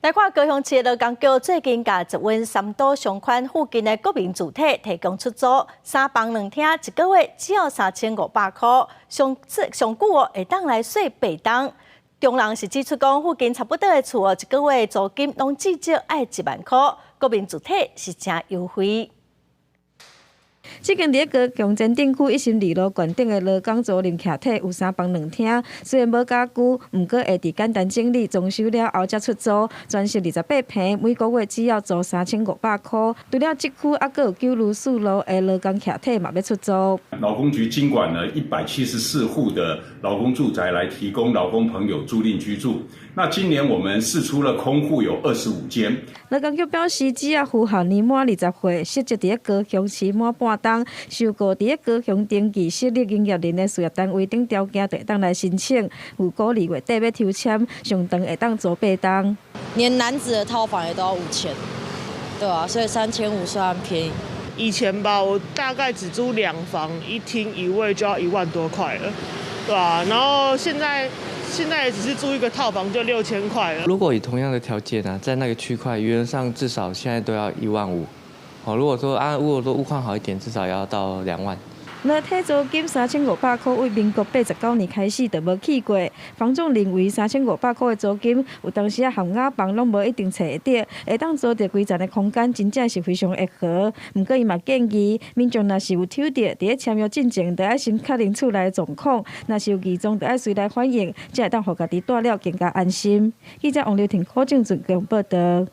來看高雄市勞工局最近共捷運三都商圈附近的國民住宅提供出租，三房兩廳，一個月只要3500箍，上上久哦會當來稅八冬。中人是指出講，附近差不多的厝哦，一個月租金攏至少愛1萬箍，國民住宅是誠優惠。這間佇高雄前鎮區一心二路懸頂的勞工租賃徛體有三房兩廳，雖然無家具，毋過會佇簡單整理裝修了後才出租，全室28坪，每個月只要租3500箍。除了這區，猶閣有九如四路的勞工徛體嘛欲出租。勞工局經管了174戶的勞工住宅來提供勞工朋友租賃居住。那今年我們釋出了空戶有25間。勞工局表示，只要符合年滿20歲，實籍佇高雄市滿半冬，受雇佇高雄登記設立營業人的事業單位等條件，就會當來申請。有鼓勵月底欲抽籤，上長會當租八冬。連男子的套房也都要5000，對啊，所以3500算便宜。以前吧，我大概只租兩房一廳一衛就要1萬多塊了，對啊，然後現在只是租一個套房就6000塊了。如果以同樣的條件啊，在那個區塊，原則上至少現在都要1萬5。哦，如果說屋況好一點，至少要到2萬。樂體租金3500箍，為民國89年開始就無起過。房仲認為3500箍的租金，有當時啊含瓦房攏無一定揣會著，會當租著規層的空間，真正是非常會好。毋過伊嘛建議，民眾若是有抽著，佇咧簽約進前，就愛先確認厝內狀況，若是有異狀，就愛隨來反映，才會當予家己蹛了更加安心。記者王劉婷、柯正俊報導。